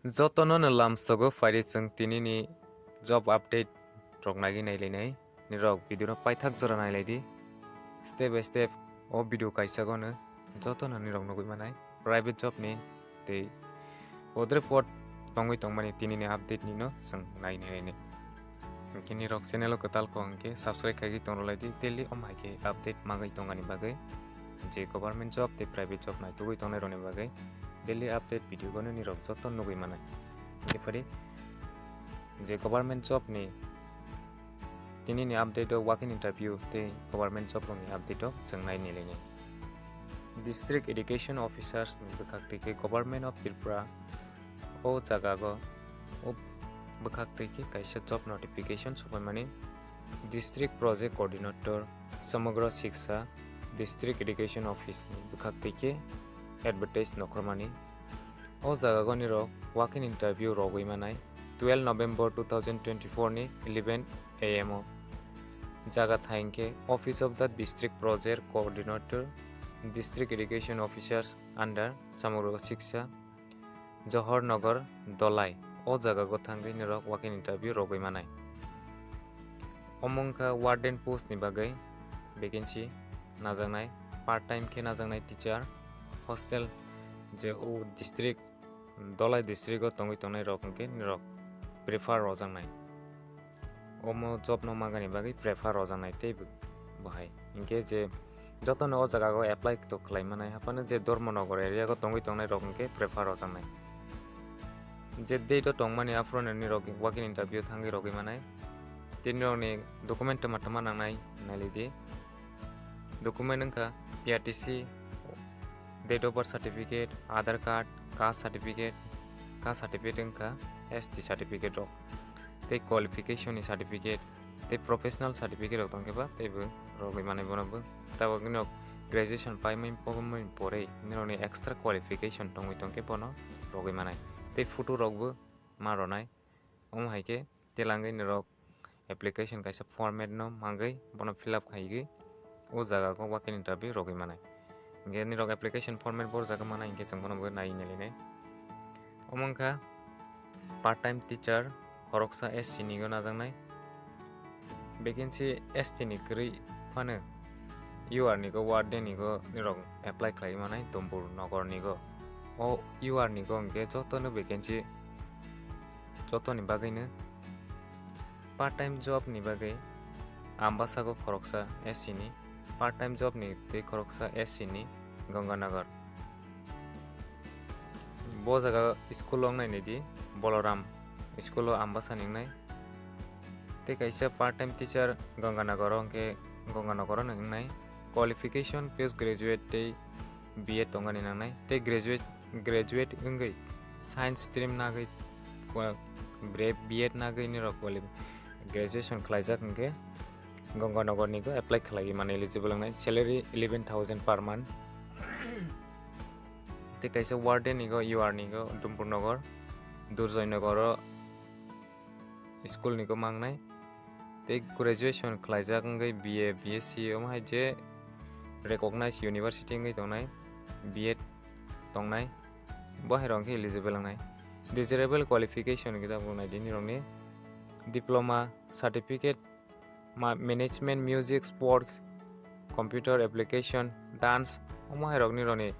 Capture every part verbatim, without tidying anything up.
Jotono no lamsogo phaidi chwng tinini job update rok naiwi nailainai. Nirok video no paithak jora nailaidi. Step by step o video kaisago no jotono nirok nugwi manai. Private job ni tei odre pot tongwi tongmani tinini update ni no chwng nai nailainai. Hinkhe nirok channel o kwtal kho hinkhe subscribe khaigwi tongrwlaidi, daily om hai khe update magwi tongani bagwi. Je government job tei private job naitugwi tongnai rokni bagwi daily update video no nirok joto nugwi manai. Hinkhe phaidi je government job ni tinini update o walk-in interview tei government job rokni update o chwng nai nailainai. District Education Officers ni bwkhak twi khe Government of Tripura o jaga o, o bwkhak twi khe kaisa job notification sopaimani. District Project Coordinator, Samagra Shiksha, District Education Office ni bwkhak twi khe advertise nokhormani. O jaga o nirok walk-in interview rogwi manai twelve November two thousand twenty-four ni eleven A M o. Jaga thai hinkhe Office of the District Project Coordinator, District Education Officers under Samagra Shiksha, Johor Nagar, Dolai. O jaga o thangwi nirok walk-in interview rogwi manai. Omo wngkha warden post ni bagwi vacancy najaknai, part time khe najaknai teacher, hostel je o district, Dolai district o tongwi tongnai rok hinkhe nirok prefer rojaknai. Omo job no mangani bagwi prefer rojaknai tei bo-, bo hai. Hinkhe je jotono o jaga o apply to khlai manai, haphano je Dharmanagar area o tongwi tongnai rok hinkhe prefer rojaknai. Je date o tongmani aphuru nirok walk-in interview thangwi rogwi manai. Tei nirokni document tama tama nangnai nailidi. Document wngkha P R T C, date of birth certificate, Aadhaar card, caste certificate, caste certificate wngkha S T certificate rok, tei qualification ni certificate, tei professional certificate rok tongkhe ba teibo rogwi manai bono bo. Tabok nirok graduation paimani pogomani porwi nirokni extra qualification tongwi tongkhe bono rogwi manai, tei photo rokbo ma ronai. Omo hai khe telangwi nirok application kaisa format no mangwi bono fill up khaigwi o jaga o walk-in interview rogwi manai. Hinkhe nirok application format bo o jaga manai hinkhe chwng bono bo naiwi nailainai. Omo wngkha part time teacher khoroksa S C ni o najaknai. Vacancy S T ni kwrwi phano U R ni go, warden ni go nirok apply khlai manai, Dombur Nogor ni go. O U R ni go hinkhe jotono vacancy jotoni bagwino. Part time job ni bagwi Ambasa go khoroksa S C ni, part time job ni tei khoroksa S C ni Ganganagar. Bo jaga school wng nai nidi, Boloram school o Ambasa ni wngnai. Tei kaisa part time teacher Ganganagar o, hwnkhe Ganganagar o no wngnai. Qualification post graduate tei B Ed tongani nangnai. Tei graduate, graduate wngwi science stream nagwi, kwa-, bre-, B Ed nagwi nirok quali-, graduation khlaijak hwnkhe Ganganagar ni go apply khlaiwi mano eligible wngnai. Salary eleven thousand per month. Tei kaisa warden ni go, U R ni go, Dumbur Nogor, Durjoy Nogor o school ni go mangnai. Tei graduation khlaijak wngwi B A, B S C omo hai je recognized university wngwi tongnai, B Ed tongnai, bo hai rok khe eligible wngnai. Desirable qualification khe tabuk nai di nirokni diploma, certificate, ma-, management, music, sports, computer application, dance, omo hai rok nirokni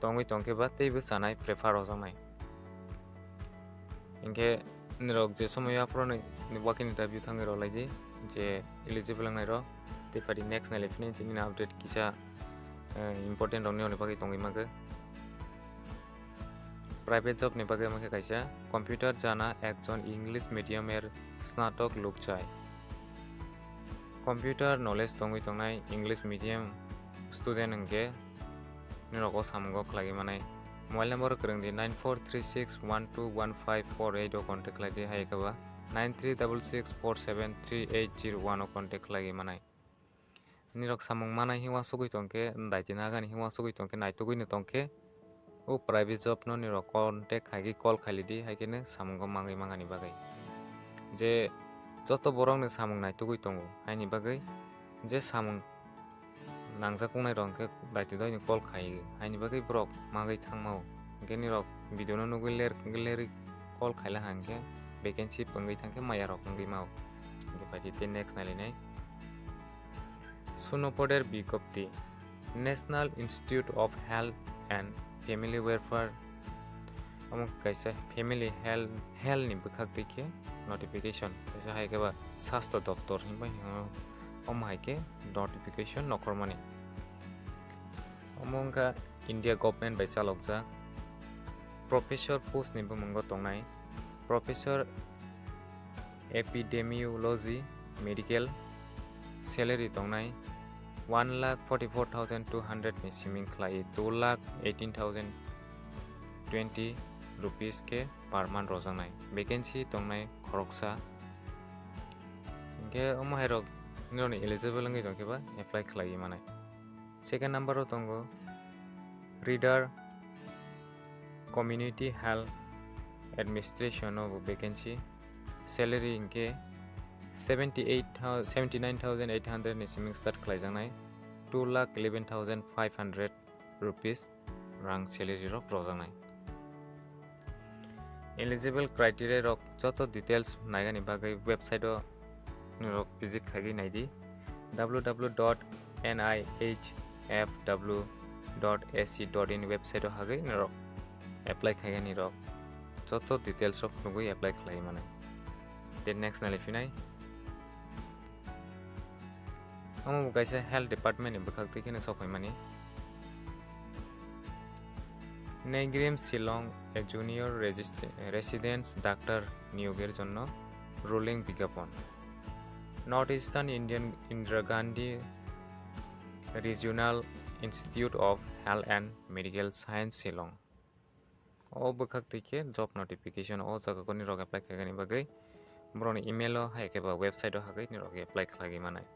tongwi tongkhe ba teibo chanai prefer rojaknai. Hinkhe nirok je somoyo aphuru ni walk-in interview thangwi rwlai di, je eligible wngnai rok, tei phaidi next nai lai phini tini update kisa, eh, important rok ni bagwi tongwi mangkha. Private job ni bagwi wngkha kaisa computer jana ekjon English medium er snatok luk chai. Computer knowledge tongwi tongnai English medium student hwnkhe nirok o samungo khlaiwi manai. Mobile number kwrwng di nine four three six one two one five four eight o contact khlai di, hai khe ba nine three double six four seven three eight zero one o contact khlaiwi manai. Nirok samung manai hinwi uansugwi tongkhe, daiti nagani hinwi uansugwi tongkhe, naitugwino tongkhe, o private job no nirok contact khaigwi call khailidi, hai kheno samungo mangwi mangani bagwi. Je joto borok ni samung naitugwi tongo, haini bagwi je samung nangjak wngnai rok hwnkhe daiti doino call khai, haini bagwi borok mangwi thangmao. Hwnkhe nirok video no nugwi ler, ler, call khaila hangkhe vacancy pungwi thangkhe maya rok wngwi mao. Hingkhe phaidi tei next nailainai. Sunopoder bigopti, National Institute of Health and Family Welfare, omo kaisa family health, health ni bwkhak twi khe notification, kaisa hai khe ba Sastho Doptor hinwi hino, omo hai khe notification nokhormani. Omo wngkha India government bai chalokjak. Professor post ni bumung bo tongnai, Professor Epidemiology, Medical, salary tongnai one lakh forty-four thousand two hundred ni siming khlai two lakh eighteen thousand twenty rupees khe per month rojaknai. Vacancy tongnai khoroksa. Hingkhe omo hai rok nini eligible wngwi tongkhe ba apply khlaiwi manai. Second number o tongo Reader Community Health Administration o bo vacancy. Salary hingkhe seventy eight thou-, seventy nine thousand eight hundred ni siming start khlaijaknai, two lakh eleven thousand five hundred rupees rang salary rok rojaknai. Eligible criteria rok joto details naigani bagwi website o norok visit khaigwi naidi, W W W dot N I H F W dot A C dot in website o hagwi norok apply khaigani rok joto details rok nugwi apply khlai mano. Then next naliphinai. Omo bo kaisa health department ni bwkhak twi kheno sok phaimani. Naigirim Shillong, a junior regist-, residence doctor নিয়োগের জন্য rolling বিজ্ঞাপন। North Eastern Indian Indira Gandhi Regional Institute of Health and Medical Science, Shillong. O bwkhak twi khe job notification o jaga o nirok apply khaigani bagwi borokni email o hai khe ba website o hagwi nirok apply khlaiwi manai.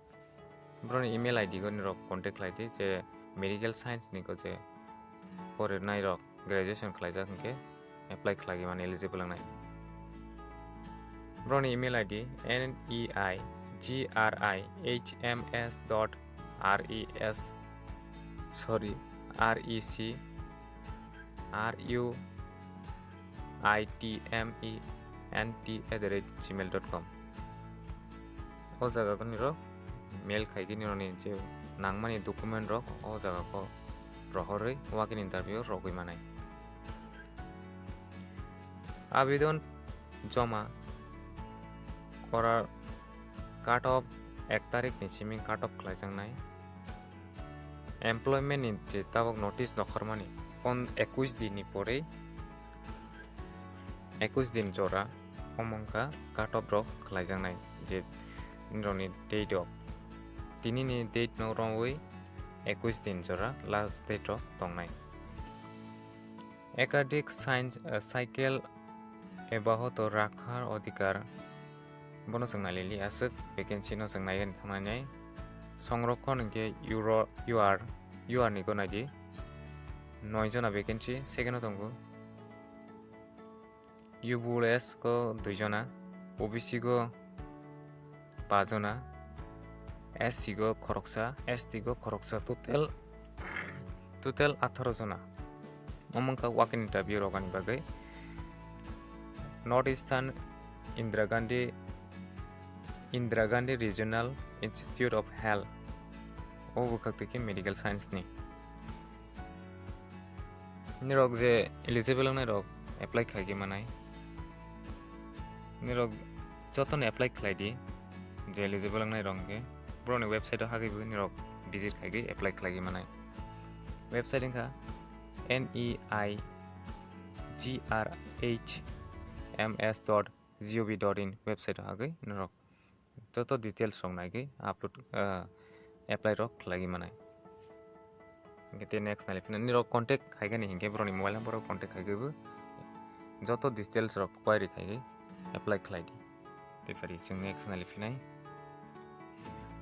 Borokni email I D o nirok contact khlai di je medical science ni ko je porinai rok graduation khlaijak hwnkhe apply khlaiwi mani eligible wngnai. Borokni email I D N E I G R I H M S dot R E S, sorry, R E C R U I T M E N T at the rate gmail dot com. O jaga o nirok mail khaigwi nirokni je nangmani document rok o jaga o rohorwi walk-in interview rogwi manai. Abidon joma korar cut off ek tarik ni simi cut off khlaijaknai. Employment ni je tabok notice nokhormani pon-, ekush din ni pore, ekush din jora omo wngkha cut off rok khlaijaknai je nirokni date rok. Tini ni date no romwi ekush din jora last date rok tongnai. একাধিক সাইন-, আহ, সাইকেল এবাহত রাখার অধিকার. Bono chwng nailili aswk vacancy no chwng naiwi thangnai. Songrokhon hwnkhe euro, U R, U R ni go naidi. Noi jona vacancy, second o tongo. U B S go dui jona, O B C go pa jona, S C go khoroksa, S T go khoroksa, total, total atharo jona. Omo wngkha walk-in interview rogani bagwi. North Eastern Indira Gandhi, Indira Gandhi Regional Institute of Health, o bwkhak twi khe medical science ni. Nirok je eligible wngnai rok apply khlaigwi manai. Nirok jotono apply khlai di, je eligible wngnai rok hwnkhe borokni website o hagwi bo nirok visit khaigwi apply khlaigwi manai. Website wngkha N E I G R H M S dot G O V dot in website o hagwi nirok joto details rok naigwi upload, ah, apply rok khlaigwi manai. Hingkhe tei next nai phina nirok contact khaigani hingkhe borokni mobile number o contact khaigwi bo joto details rok query khaigwi apply khlai di. Tei phari chwng next nai phinai.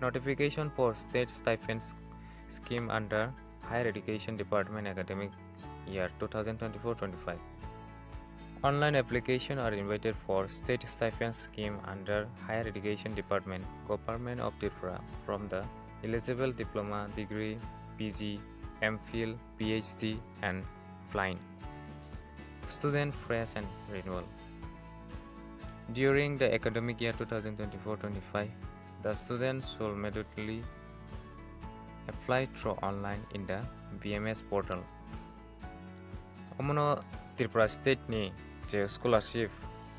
Notification for state stipends scheme under Higher Education Department academic year two thousand twenty-four twenty-five. Online application are invited for state stipend scheme under Higher Education Department, Government of Tripura, from the eligible diploma, degree, P G, M Phil, P H D and flying. Student fresh and renewal. During the academic year two thousand twenty-four twenty-five, the students should immediately apply through online in the B M S portal. Omono Tripura State ni je scholarship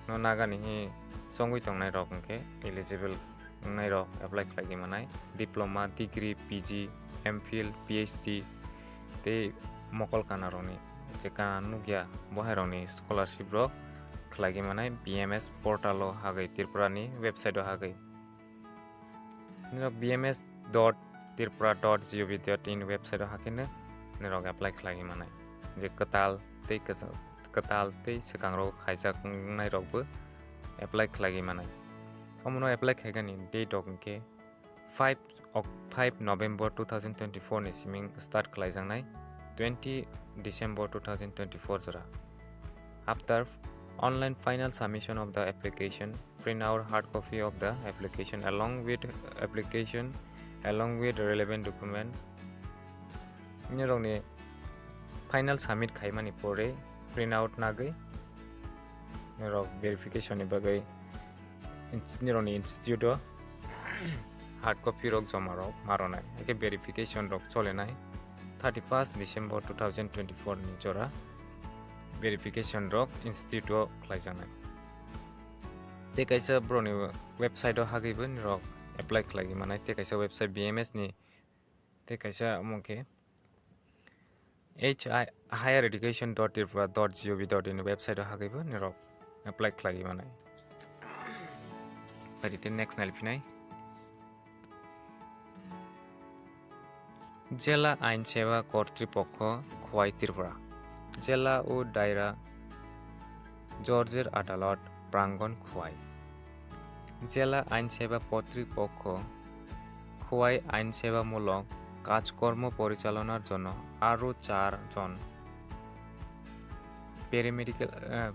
no nagani hi songwi tongnai rok hwnkhe eligible wngnai rok apply khlai manai. Diploma, degree, P G, M Phil, P H D tei mokol kana rokni je kana nukya bo hai rokni scholarship rok khlai manai B M S portal o hagwi, Tripura ni website o hagwi. Nirok B M S dot tripura dot gov dot in website o hakhe no nirok apply khlai manai. Je kwtal tei kwsa-, kwtal tei swkang rok khaijak wngnai rok bo apply khlai manai. Omono apply khaigani date rok hwnkhe five Oc-, five November two thousand twenty-four ni siming start khlaijaknai twenty December two thousand twenty-four jora. After online final submission of the application, print out hard copy of the application along with application along with relevant documents. Nirokni final submit khaimani pore print out nagwi nirok verification ni bagwi ins-, nirokni institute o hard copy rok joma rok ma rwnai, hakhe verification rok cholenai thirty first December two thousand twenty-four ni jora verification rok institute o khlaijaknai. Tei kaisa borokni website o hagwi bo nirok apply khlai manai, tei kaisa website B M S ni, tei kaisa omo khe H I, higher education dot tripura dot gov dot in website o hagwi bo nirok apply khlai manai. Phaidi tei next nai phinai. Jela Ain Seva Kortripokho Khowai Tripura. Jela o Daira Jorjer Adalot Prangon Khowai. Jela Ain Seva Kortripokho Khowai Ain Seva Mulok Kajkormo Porichalonor Jonno Aro Char Jon Paramedical, eh,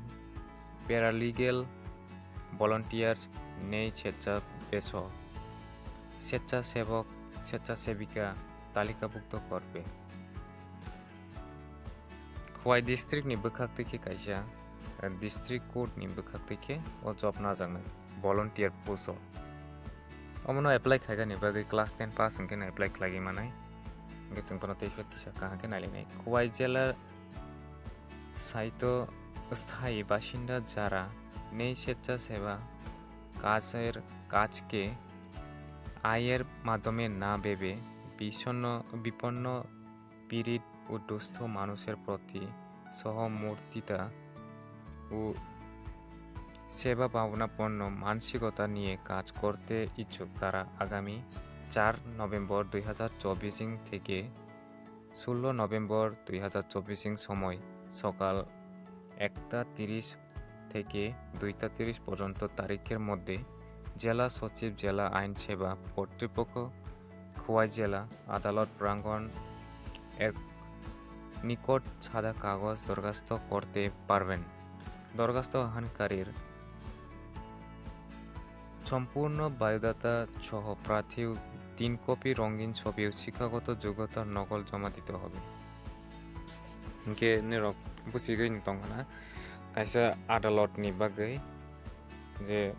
Paralegal Volunteers Nei Swecha Beso Swechasebok Swechasebika Talikabhukto Korbe. Khowai district ni bwkhak twi khe kaisa, eh, district court ni bwkhak twi khe o job najaknai volunteer post o. Omono apply khaigani bagwi class ten pass hwnkhe no apply khlai manai. Hwnkhe chwng bono tei kisa kaham khe nailainai. Khowai jela saito sthayi basinda jara nei swecha seva kajer kajke ayer madhyome na bebe bisonno biponno pirit ও দুস্থ মানুষের প্রতি সহমর্মিতা ও সেবা ভাবনাপন্ন মানসিকতা নিয়ে কাজ করতে ইচ্ছুক তারা আগামী চার নভেম্বর দুই হাজার চব্বিশ ইং থেকে ষোলো নভেম্বর দুই হাজার চব্বিশ ইং সময় সকাল একটা তিরিশ থেকে দুইটা তিরিশ পর্যন্ত তারিখের মধ্যে জেলা সচিব, জেলা আইন সেবা কর্তৃপক্ষ, খোয়াই জেলা আদালত প্রাঙ্গণ এর নিকট সাদা কাগজ দরখাস্ত করতে পারবেন। দরখাস্ত আহ্বানকারীর সম্পূর্ণ বায়োডাটা সহ প্রার্থী তিন কপি রঙিন ছবি ও শিক্ষাগত যোগ্যতার নকল জমা দিতে হবে। Hwnkhe nirok bwchigwi tongkha na kaisa adalot ni bagwi je,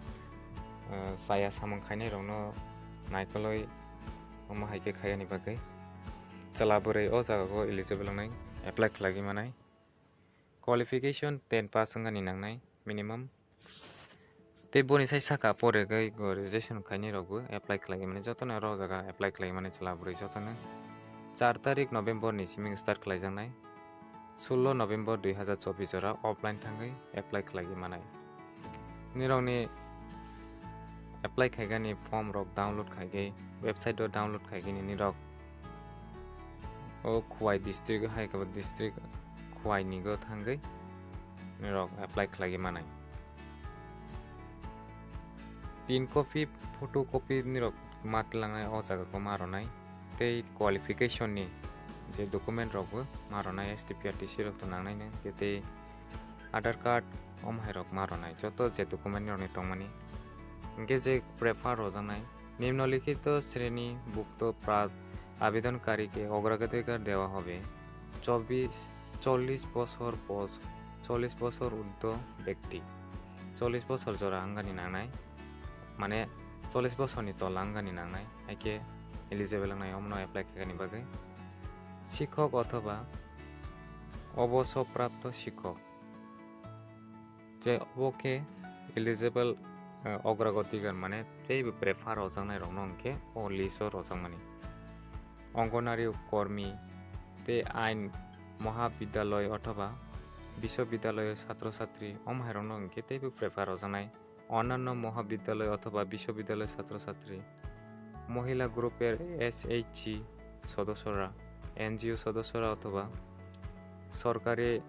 ah, chaya samung khainai rokno naikolwi omo hai khe khaiyani bagwi chwla bwrwi o jaga o eligible wngnai, apply khlaiwi manai. Qualification ten pass wngani nangnai minimum. Tei boni sai saka pore khe graduation khainai rokbo apply khlai mani, jotono oro jaga apply khlai mani chwla bwrwi jotono. Char tarik November ni simi start khlai jaknai, sullo November dui hazar chobbish jora offline thangwi apply khlai manai. Nirokni apply khaigani form rok download khaigwi website o download khaigwi nirok o Khowai district hai khe bo district Khowai ni go thangwi nirok apply khlai manai. Tin copy, photocopy nirok ma tlangnai o jaga o ma rwnai. Tei qualification ni je document rok bo ma rwnai, S T P R T C rok to nangnai no, hwnkhe tei Aadhaar card, omo hai rok ma rwnai, joto je document rok ni tongmani. Hwnkhe je prefer rwjaknai, নিম্নলিখিত শ্রেণীভুক্ত প্রা-, আবেদনকারীকে অগ্রাধিকার দেওয়া হবে। চব্বিশ, চল্লিশ বছর বয়স, চল্লিশ বছর ঊর্ধ্ব ব্যক্তি। chollish bosor jora wngani nangnai, mane chollish bosorni tola wngani nangnai, haikhe eligible wngnai omono apply khaikani bagwi. Sikhok othoba oboso prapto sikhok, je obo khe eligible, eh, ogragotikar, mane teibo prefer rojaknai rokno hwnkhe o list o rojakmani. Anganwadi kormi tei ain mohabidyaloy othoba biswabidyaloyo satro satri omo hairokno hwnkhe teibo prefer rojaknai. Onanno mohabidyaloy othoba biswabidyaloy satro satri, mohila group er S H G sodosora, N G O sodosora othoba sorkari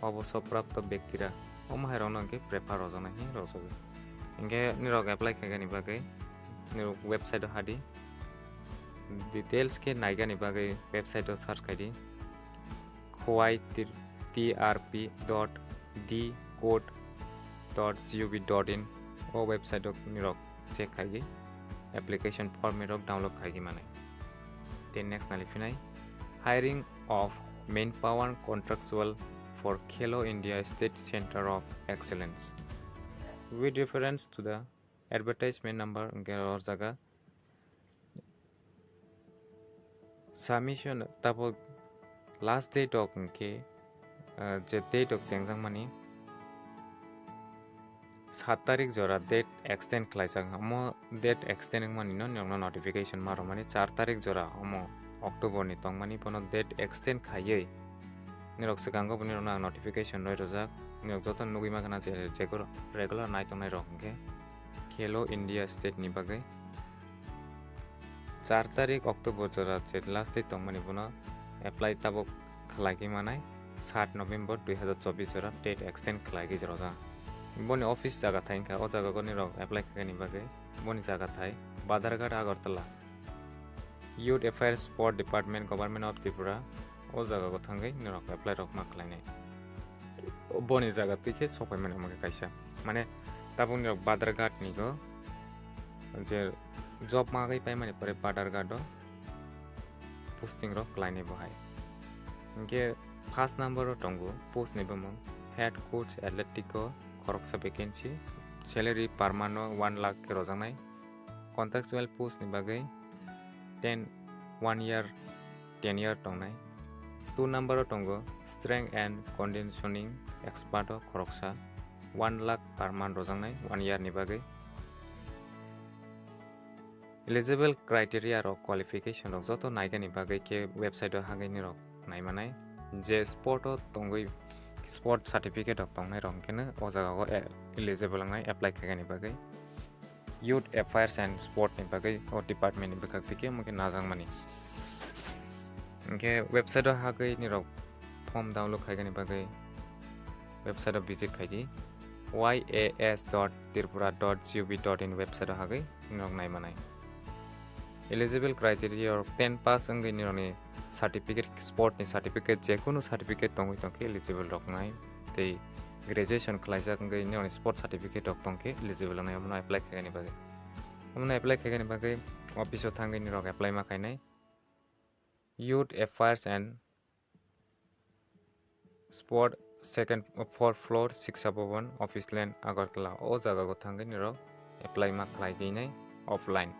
obosoprapto bektira, omo hairokno hwnkhe prefer rojaknai hwnwi rojago. Hwnkhe nirok apply khaikani bagwi nirok website o hadi, details khe naigani bagwi website o search khaidi, khowai T R P dot D code dot G O V dot in o website o nirok check khaigwi application form rok download khaigwi manai. Tei next nali phinai, hiring of manpower contractual for Khelo India State Center of Excellence. With reference to the advertisement number, hwnkhe o jaga submission tabuk last date rok hwnkhe, ah, je date rok chengjakmani sat tarik jora date extend khlaijak, omo date extend wngmani no nirokno notification ma rwmani char tarik jora omo October ni tongmani bono date extend khaiwi nirok swkango bo nirokno ang notification rwi rwjak, nirok joto nugwi mankha na je regular nai tongnai rok hwnkhe Khelo India State ni bagwi char tarik October jora je last date tongmani bono apply tabuk khlaigwi manai sat November dui hazar chobbish jora date extend khlaigwi rwjak. Boni office jaga thai wngkha, o jaga o nirok apply khaikani bagwi boni jaga thai Badharghat Agartala, Youth Affairs Sport Department, Government of Tripura, o jaga o thangwi nirok apply rok ma khlainai. Boni jaga twi khe sokpaimani omo khe kaisa, mane tabuk nirok Badharghat ni go je job magwi paimani pore Badharghat o posting rok khlainai bo hai. Hwnkhe first number o tongo post ni bumung head coach Atletico, khoroksa vacancy, salary per month o one lakh khe rojaknai, contractual post ni bagwi ten, one year, ten year tongnai. Two number o tongo strength and conditioning expert o khoroksa, one lakh per month rojaknai one year ni bagwi. Eligible criteria rok, qualification rok joto naigani bagwi khe website o hagwi nirok naimanai. Je sport o tongwi sport certificate rok tongnai rok hwnkhe no o jaga o e-, eligible wngnai apply khaigani bagwi. Youth Affairs and Sport ni bagwi o department ni bwkhak twi khe omo khe najakmani. Hwnkhe website o hagwi nirok form download khaigani bagwi website o visit khaidi, Y A S dot tripura dot G O V dot in website o hagwi nirok naimanai. Eligible criteria rok ten pass wngwi nirokni certificate, sport ni certificate, jekunu certificate tongwi tongkhe eligible rok nai, tei graduation khlaijak wngwi nirokni sport certificate rok tongkhe eligible wngnai omono apply khaigani bagwi. Omono apply khaigani bagwi office o thangwi nirok apply ma khainai. Youth Affairs and Sport, second, fourth floor, Shiksha Bhavan, Office Lane, Agartala. O jaga o thangwi nirok apply ma khlai dinai offline.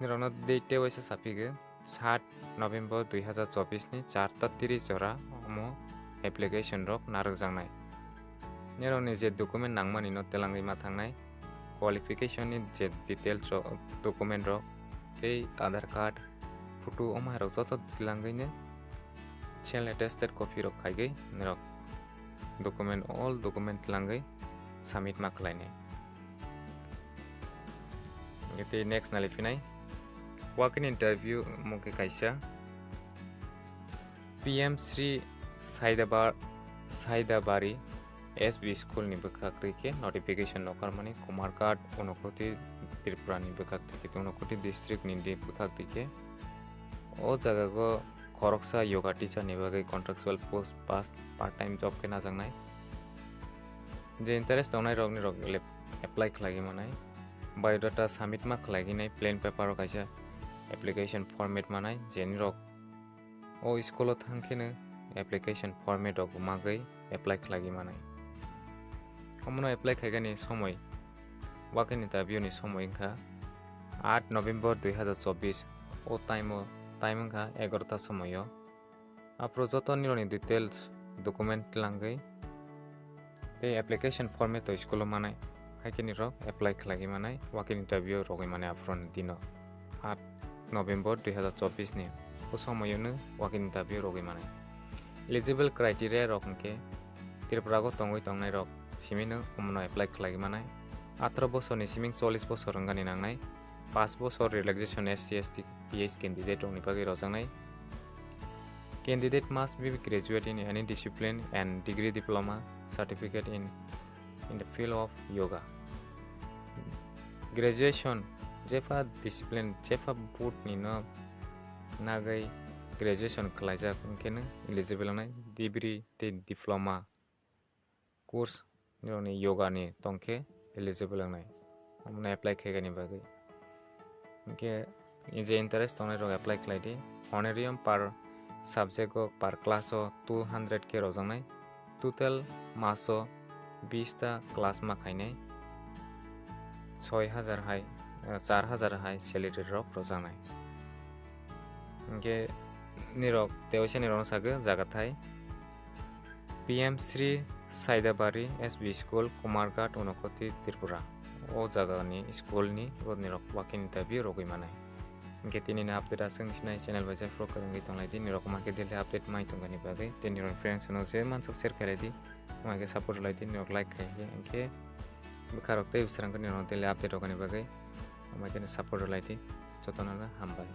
Nirokno date tei waisa saphigo, sat November dui hazar chobbish ni char ta tris jora omo application rok narwkjaknai. Nirokni je document nangmani no telangwi ma thangnai, qualification ni je details rok, document rok tei Aadhaar card, photo, omo hai rok joto tilangwi no self attested copy rok khaigwi nirok document, all document tilangwi submit ma khlainai. Tei next nali phinai walk in interview omo khe kaisa P M Shri Saidabar-, Saidabari S B school ni bwkhak twi khe notification nokharmani Kumarghat, Unakoti, Tripura ni bwkhak twi khe, Unakoti district ni di bwkhak twi khe o jaga o khoroksa yoga teacher ni bagwi contractual post, pas-, part time job khe najaknai. Je interest tongnai rok nirok le-, apply khlaiwi manai. Biodata submit ma khlaiwi nai, plain paper o kaisa application format manai, je nirok o school o thang kheno application format rok magwi apply khlaiwi manai. Omono apply khaigani somoi, walk-in interview ni somoi wngkha aat November dui hazar chobbish, o time o, time wngkha egarota somoi o. Aphuru joto nirokni details, document tlangwi tei application format o school o manai, haikhe nirok apply khlaiwi manai, walk-in interview rogwi manai aphuruni dino, aat November dui hazar chobbish ni o somoyano walk-in interview rogwi manai. Eligible criteria rok hwnkhe Tripura o tongwi tongnai rok simino omono apply khlaiwi manai, atharo bosorni siming chollish bosor wngani nangnai, paanch bosor relaxation S C S T P H candidate rokni bagwi rojaknai. Candidate must be graduate in any discipline and degree diploma certificate in, in the field of yoga. Graduation, jepha discipline, jepha board ni no nagwi graduation khlaijak, hwnkhe no eligible wngnai, degree tei diploma course nirokni yoga ni tongkhe eligible wngnai, omono apply khaigani bagwi. Hwnkhe je interest tongnai rok apply khlai di. Honorarium per subject o, per class o two hundred khe rojaknai. Total maso bish ta class ma khainai, soi hazar hai, eh, char hazar hai salary rok rojaknai. Hwnkhe nirok tewaisa nirokno sagwi jaga thai P M Shri Saidabari S B School, Kumarghat, Unakoti, Tripura. O jagani school ni o nirok walk-in interview rogwi manai. Hwnkhe tini ni update aswk ni sinai, channel bai jai phuru kwrwngwi tonglai di, nirok ma khe daily update mai tongani bagwi, tei nirok friends no je mansuk share khlai di, ma khe support lai di, nirok like khai khe, hwnkhe bwkha rok tei bwsarang khe nirok daily update rogani bagwi, ma khe support lai di, jotono no hambai.